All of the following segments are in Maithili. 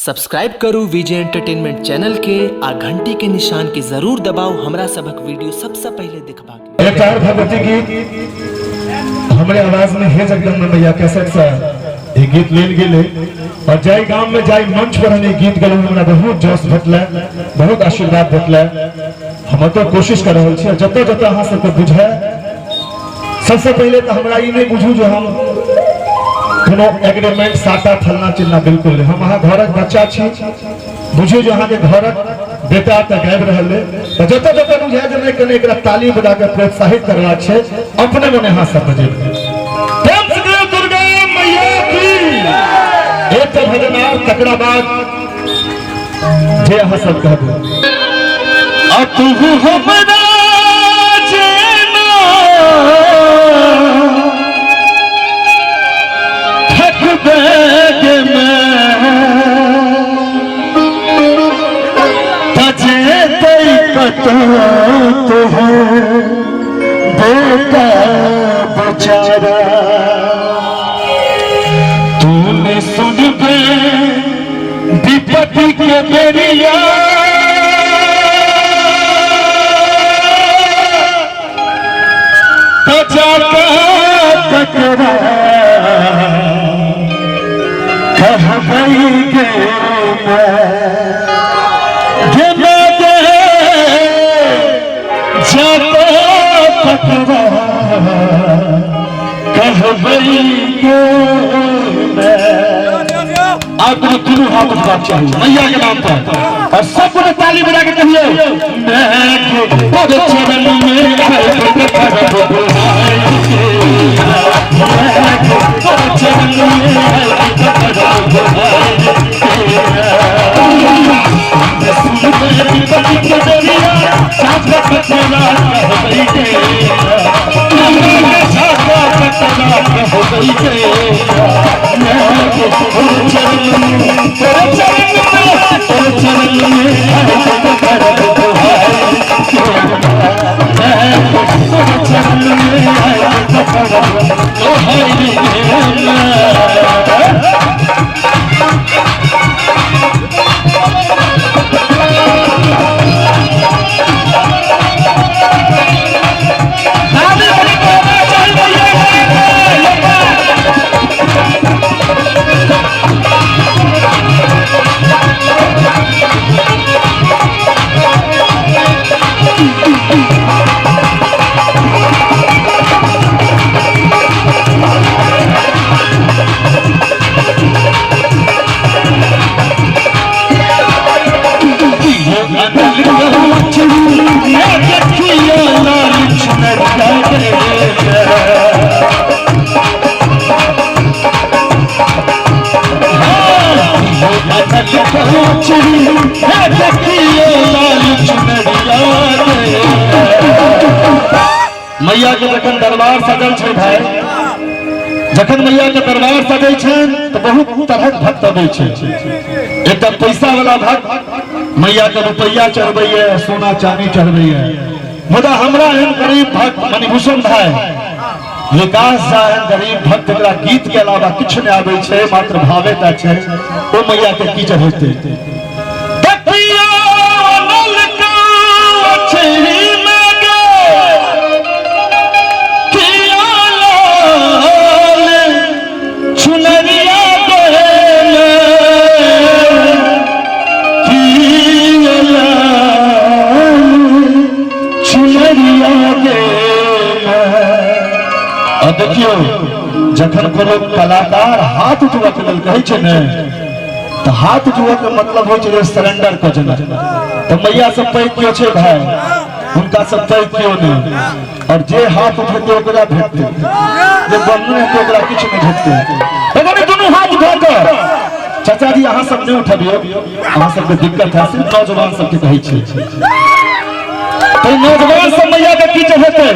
सब्सक्राइब करू विजय एंटरटेनमेंट चैनल के आ घंटी के निशान के जरूर दबाउ हमरा सभक वीडियो सबसे पहिले देखबाक लेल। एकटा और भगवती गीत हमरे आवाज में हे जगदम्बा मैया कैसेट से ये गीत लेल गेलै और जाहि गाम में जाहि मंच पर हम ई गीत गेलहुँ हमरा बहुत जोश भेटलै, बहुत आशीर्वाद भेटलै। हम ओतऽ कोशिश कर रहल छी और जतऽ जतऽ अहाँ सबके बुझाय, सबसे पहिले तऽ हमरा ई नहि बुझू जे हम कोनो एग्रीमेंट साटा फलना चिलना, बिल्कुल नहीं। हम अहाँ घरक बच्चा छी, बुझू जे अहाँके घरक बेटा तऽ गाबि रहल अइ, तऽ जतऽ जतऽ बुझाय जे नहि कने एकरा ताली बजा कऽ प्रोत्साहित करबाक छै, अपने मने अहाँ सब बजेबै। प्रेम से कहियौ दुर्गा मैया की। एकटा भजन आर, तकरा बाद जे अहाँ सब कहबै। आ तू हमरा जेना ठकबे गे मैं, तजेतै कतौ तोहर बेटा बेचारा। तू ने सुनबे विपत्ति के बेरिया, तो जाके ककरा कहबै गे मैं, गे मैं गे जाके ककरा कहबै गे मैं। आप दोनों दोनों हाथ उठवा चाहिए मैया के नाम पर और सब को ताली बजा के कहिए, मैं के चरण में मैया के जखन दरबार सजल छै भाई, जखन मैया के दरबार सजै छै तऽ बहुत तरहक भक्त अबै छै। एकटा पैसा वाला भक्त मैया के रुपैया चढ़बैया, सोना चांदी चढ़बैया, मुदा हमरा एहन गरीब भक्त मणिभूषण भाई विकास झा एहन गरीब भक्त एकरा गीत के अलावा किछु नहि आबै छै, मात्र भावे टा छै, ओ मैया के की चढ़ेतै। देखियौ जखन कोनो कलाकार हाथ उठबऽ के लेल कहै छै ने, तऽ हाथ उठबऽ के मतलब होइ छै जे सरेंडर कऽ जेना। तऽ मैया सब पैघ केओ छै भाई, हुनका सब पैघ केओ नहि, और जे हाथ उठेतै ओकरा भेटतै, जे बन्हने हेतै ओकरा किछु नहि भेटतै। तखन दुनू हाथ उठा कऽ चाचा जी अहाँ सब नहि उठबियौ, अहाँ सबके दिक्कत है, सिर्फ नौजवान सबके कहै छी। तो नौजवान सब मैया के की चढ़ेतै,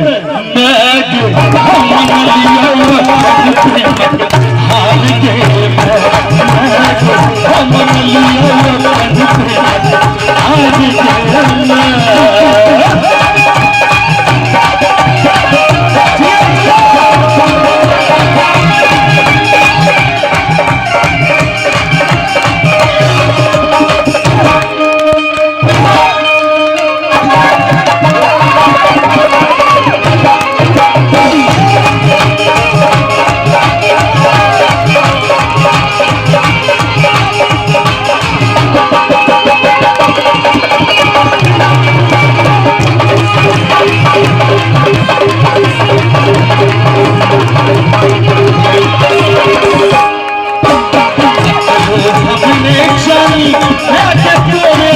मैं तोरे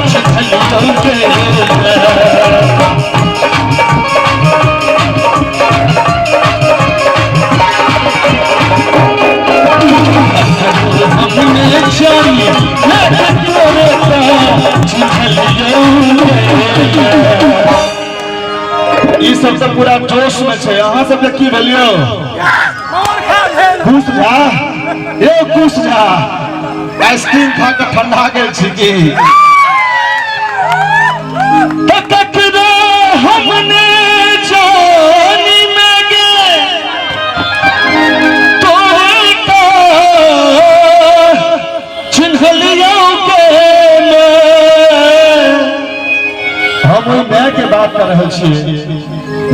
चिन्हलियौ गे। हमने जानी मैं तोरे चिन्हलियौ गे। ई सब सब पूरा जोश में छै। अहाँ सबके की भेलियौ? कुश झा, ए कुश झा, आइसक्रीम खा के ठंडा गेल छी की? ककरो हमने जानी में गे तोरे चिन्हलियौ गे। हम ओहि माय के बात कर रहल छियै।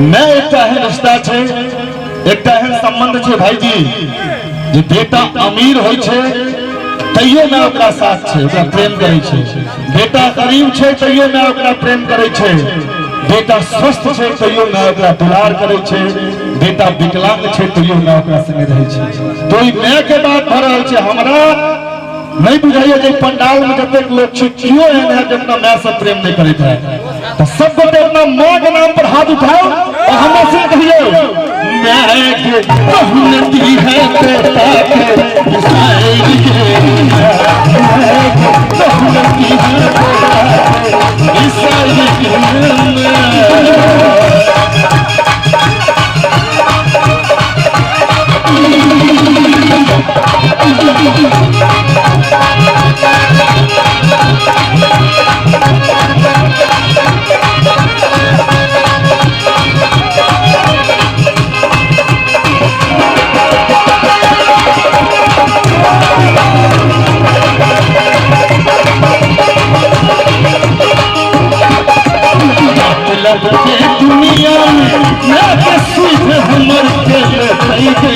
माय एकटा एहन रिश्ता छै, एकटा एहन संबंध छै भाईजी, जे बेटा अमीर होइ छै तैयो माय ओकरा साथ छै, ओकरा प्रेम करै छै। बेटा गरीब छै तैयो माय ओकरा प्रेम करै छै। बेटा स्वस्थ छै तैयो माय ओकरा दुलार करै छै। बेटा विकलांग छै तैयो माय ओकरा संगे रहै छै। तो ई माय के बात भऽ रहल छै। हमरा नहीं बुझाइए जे पंडाल में जतेक लोग छै केओ एहन है जे अपना माय से प्रेम नहीं करैत है। तो सब गोटे अपना माँ के नाम पर हाथ उठाओ और हमरा से कहियो, माय के कहनती है बेटा के बिसाई के, माय के कहनती है बेटा के बिसाई के। मतलब के दुनिया में मैं के सुध हमर के लेतै गे।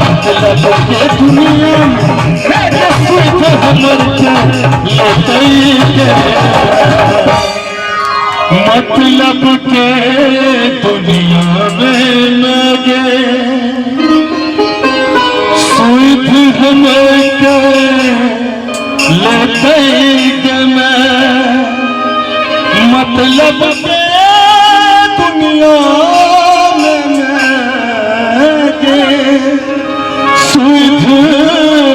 मतलब के दुनिया में मैं के सुध हमर के लेतै गे। मतलब के दुनिया में लगे सुध हमर के लेतै गे। मतलब के दुनिया में गे सुध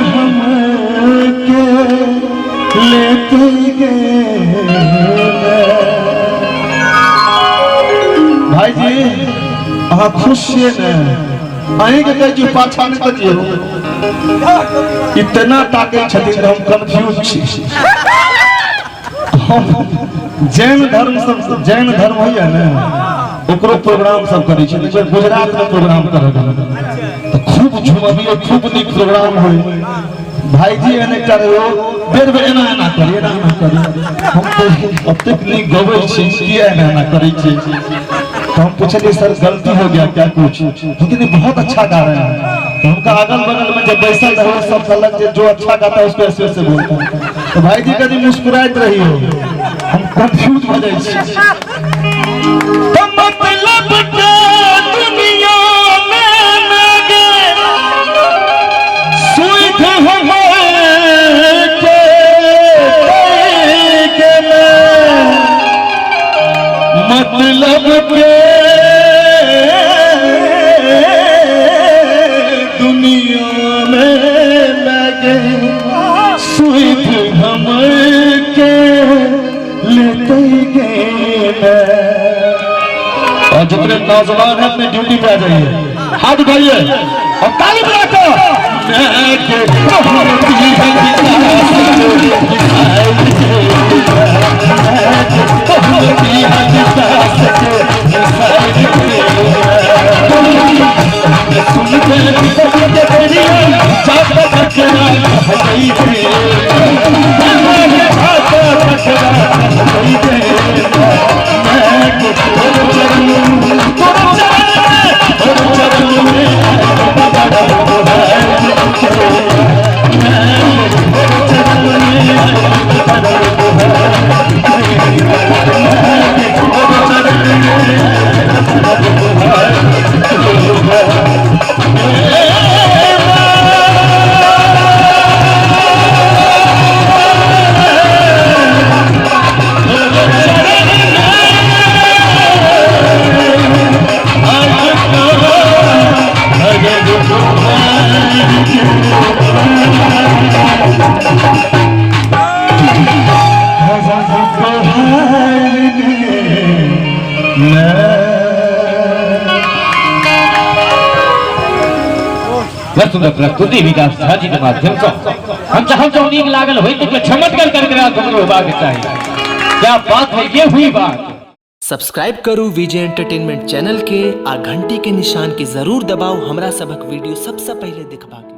हमर के लेतै गे। भाईजी अहाँ खुश छियै ने? अहींके कहै छी पाछा नहि बजियौ। इतना ताकै छथिन हम कंफ्यूज छी। हम जैन धर्म सब, जैन धर्म होइए ने, ओकरो प्रोग्राम सब करै छी। एक बेर गुजरात में प्रोग्राम करे गेलहुँ तऽ खूब झुमबियै, खूब नीक प्रोग्राम होइ। भाईजी एहन एकटा रहै, ओ बेर बेर एना एना करी, एना एना करी। हम तऽ ओतेक नीक गबै छी, किया एना एना करै छी? तो हम पूछलिए, सर गलती हो गया क्या कुछ? लेकिन ये बहुत अच्छा गा रहे हैं। तो हमका अगल बगल में जब बैसल रहे सब कहलक जे जो अच्छा गाता है उसको ऐसे ऐसे बोलता है। तो भाई जी कभी मुस्कुराइत रही हो, हम कंफ्यूज हो जाइ छी। तो मतलब के दुनिया में लगे सुध हमर के गेले। मतलब के दुनिया में लगे सुध हमर के लेते गेले। और जितने नौजवान हैं अपने ड्यूटी पे आ जाइए, हाथ उठाइए और ताली बजाकर। सुंदर सुंदर प्रस्तुति विकास झा जी के माध्यम से हम चाहब जो नीक लागल होई तो चमत्कार करके रात हमरो होबाक चाही। क्या बात है, ये हुई बात। सब्सक्राइब करू विजय एंटरटेनमेंट चैनल के आ घंटी के निशान के जरूर दबाउ हमरा सभक वीडियो सबसे पहिले देखबाक।